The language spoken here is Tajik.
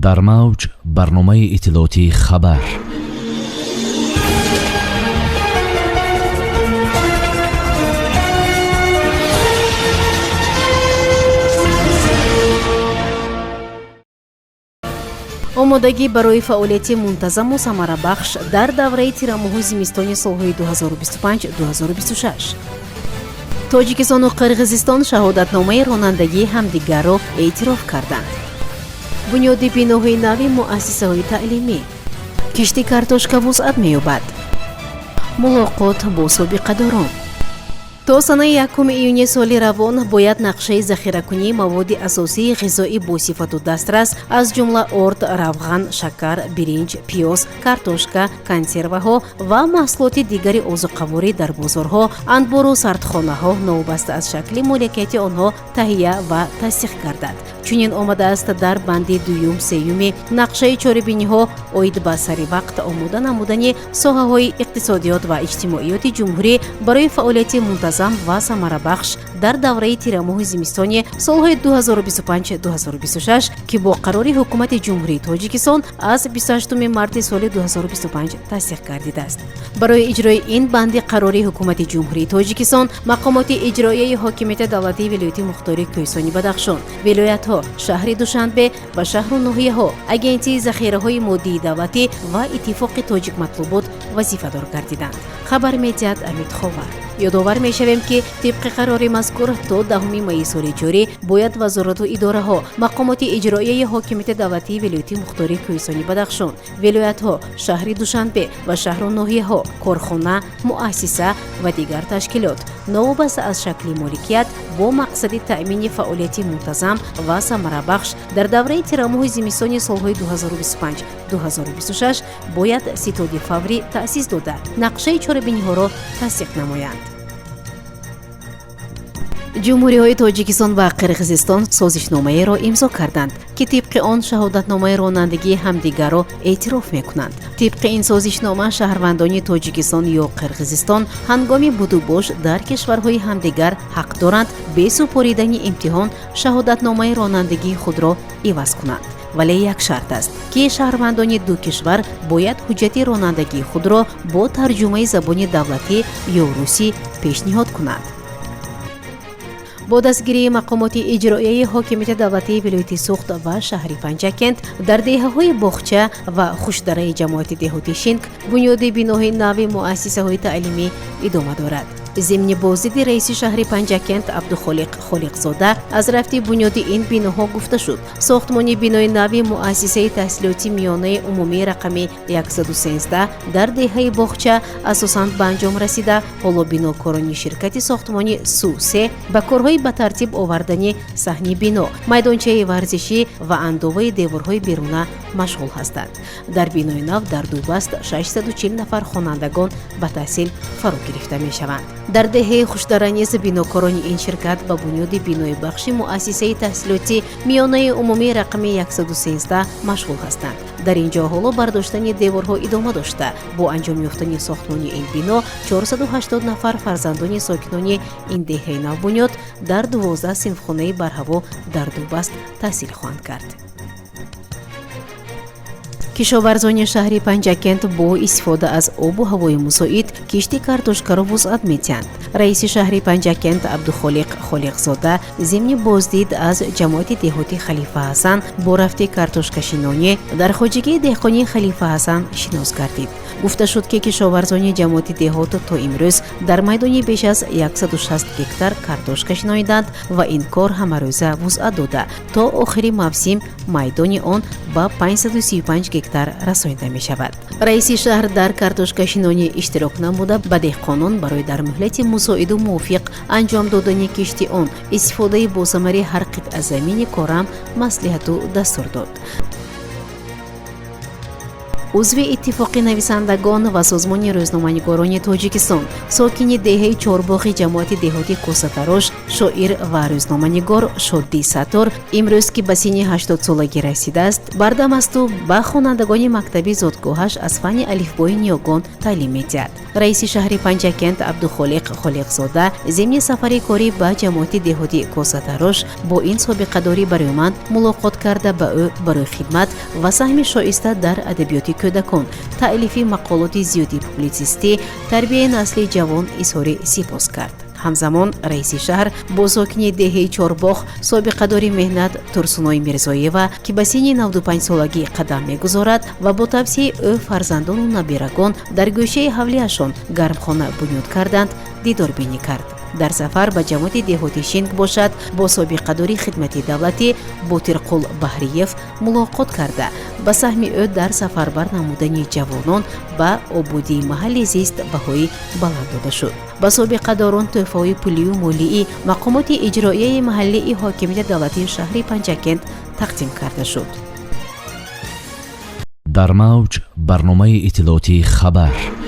Дар мавҷ барномаи иттилоотии «Хабар». Омодагӣ барои фаъолияти мунтазаму самарабахш дар давраи тирамоҳу зимистони солҳои 2025-2026. Тоҷикистону Қирғизистон шаҳодатномаи ронандагии ҳамдигарро эътироф карданд. Бунёди биноҳои нави муассисаҳои таълимӣ. Кишти картошка вусъат меёбад. Мулоқот бо собиқадорон. То санаи 1 июни соли равон бояд нақшаи захиракунии маводи асосии ғизоӣ бо сифату дастрас, аз ҷумла орд, равған, шакар, биринҷ, пиёз, картошка, консерваҳо ва маҳсулоти дигари озуқаворӣ дар бозорҳо, анбору сардхонаҳо новобаста аз шакли моликияти онҳо таҳия ва тасдиқ гардад. Чунин омадааст дар банди дуюм, сеюми нақшаи чорабиниҳо оид ба саривақт омода намудани соҳаҳои иқтисодиёт ва иҷтимоиёти ҷумҳурӣ барои фаъолияти мунтазам ва самарабахш дар давраи тирамоҳи зимистони солҳои 2025-2026, ки бо қарори Ҳукумати Ҷумҳурии Тоҷикистон аз 28 марти соли 2025 тасдиқ гардидааст. Барои иҷрои ин банди қарори Ҳукумати Ҷумҳурии Тоҷикистон мақомоти иҷроияи ҳокимияти давлатии вилояти мухтори Кӯҳистони Бадахшон, вилоятҳо, шаҳри Душанбе ва шаҳру ноҳияҳо, Агентии захираҳои моддии давлатӣ ва Иттифоқи тоҷикматлубот вазифадор гардиданд, хабар медиҳад Амид Ховар. Ёдовар мешавем, ки тибқи қарори мазкур то 10 майи соли ҷорӣ бояд вазорату идораҳо, мақомоти иҷроияи ҳокимияти давлатии вилояти мухтори Кӯҳистони Бадахшон, вилоятҳо, шаҳри Душанбе ва шаҳру ноҳияҳо, корхона, муассиса ва дигар ташкилот новобаста аз шакли моликият бо мақсади таъмини фаъолияти мунтазам ва самарабахш дар давраи тирамоҳи зимистони солҳои 2025-2026 бояд ситоди фаврӣ таъсис дода, нақшаи чорабиниҳоро тасдиқ намоянд. Ҷумҳуриҳои Тоҷикистон ва Қирғизистон созишномаеро имзо карданд, ки тибқи он шаҳодатномаи ронандагии ҳамдигарро эътироф мекунанд. Тибқи ин созишнома шаҳрвандони Тоҷикистон ё Қирғизистон ҳангоми будубош дар кишварҳои ҳамдигар ҳақ доранд бе супоридани имтиҳон шаҳодатномаи ронандагии худро иваз кунанд, вале як шарт аст, ки шаҳрвандони ду кишвар бояд ҳуҷҷати ронандагии худро бо тарҷумаи забони давлатӣ ё русӣ пешниҳод кунанд. Бо дастгирии мақомоти иҷроияи ҳокимияти давлатии вилояти Суғд ва шаҳри Панҷакент дар деҳаҳои Боғча ва Хушдараи ҷамоати деҳоти Шинк бунёди биноҳои нави муассисаҳои таълимӣ идома дорад. Зимни боздиди раиси шаҳри Панҷакент Абдухолиқ Холиқзода аз рафти бунёди ин биноҳо гуфта шуд: сохтмони бинои нави муассисаи таҳсилоти миёнаи умумии рақами 113 дар деҳаи Боғча асосан ба анҷом расида, ҳоло бинокорони ширкати сохтмони Су-се ба корҳои ба тартиб овардани саҳни бино, майдончаи варзишӣ ва андоваи деворҳои беруна машғул ҳастанд. Дар бинои нав дар ду баст 640 нафар хонандагон ба таҳсил фаро гирифта мешаванд. Дар деҳаи Хушдара низ бинокорони ин ширкат ба бунёди бинои бахши муассисаи таҳсилоти миёнаи умумии рақами 113 машғул ҳастанд. Дар ин ҷо ҳоло бардоштани деворҳо идома дошта, бо анҷом ёфтани сохтмони ин бино 480 нафар фарзандони сокинони ин деҳаи навбунёд дар 12 синфхонаи барҳаво дар ду баст таҳсил хоҳанд кард. Кишоварзони шаҳри Панҷакент бо истифода аз обу ҳавои мусоид кишти картошкаро вусъат медиҳанд. Раиси шаҳри Панҷакент Абдухолиқ Холиқзода зимни боздид аз ҷамоати деҳоти Халифа Ҳасан бо рафти картошкашинонӣ дар хоҷагии деҳқонии Халифа Ҳасан шинос гардид. Гуфта шуд, ки кишоварзони ҷамоати деҳот то имрӯз дар майдони беш аз 160 гектар картошка шинониданд ва ин кор ҳамарӯза вусъат дода, то охири мавсим майдони он ба 535 гектар расонида мешавад. Раиси шаҳр дар картошкашинонӣ иштирок намуда, ба деҳқонон барои дар муҳлати мусоиду мувофиқ анҷом додани кишти он, истифодаи босамари ҳар қитъа замини корам маслиҳату дастур дод. Узви Иттифоқи нависандагон ва Созмони рӯзноманигорони Тоҷикистон, сокини деҳаи Чорбоғи ҷамоати деҳоти Косатарош Шоир ва рӯзноманигор Шоддӣ Саттор имрӯз, ки ба синни 80-солагӣ расидааст, бардам асту ба хонандагони мактаби зодгоҳаш аз фанни алифбои ниёгон таълим медиҳад. Раиси шаҳри Панҷакент Абдухолиқ Холиқзода зимни сафари корӣ ба ҷамоати деҳоти Косатарош бо ин собиқадори барои мулоқот карда, ба ӯ барои хидмат ва саҳми шоиста дар адабиёти кӯдакон, таълифи мақолоти зиёди публитсистӣ, тарбияи насли ҷавон изҳори сипос кард. Ҳамзамон раиси шаҳр бо сокини деҳаи Чорбоғ, собиқадори меҳнат Турсуной Мирзоева, ки ба синни 95-солагӣ қадам мегузорад ва бо тавсияи ӯ фарзандону набирагон дар гӯшаи ҳавлиашон гармхона бунёд карданд, дидорбинӣ кард. Дар сафар ба ҷамоати деҳоти Шинг бошад, бо собиқадори хидмати давлатӣ Ботирқул Баҳриев мулоқот карда, ба саҳми ӯ дар сафарбар намудани ҷавонон ба ободии маҳалли зист баҳои баланд дода шуд. Ба собиқадорон тӯҳфаҳои пулию молии мақомоти иҷроияи маҳаллии ҳокимияти давлатии шаҳри Панҷакент тақдим карда шуд. Дар мавҷ барномаи иттилоотии «Хабар».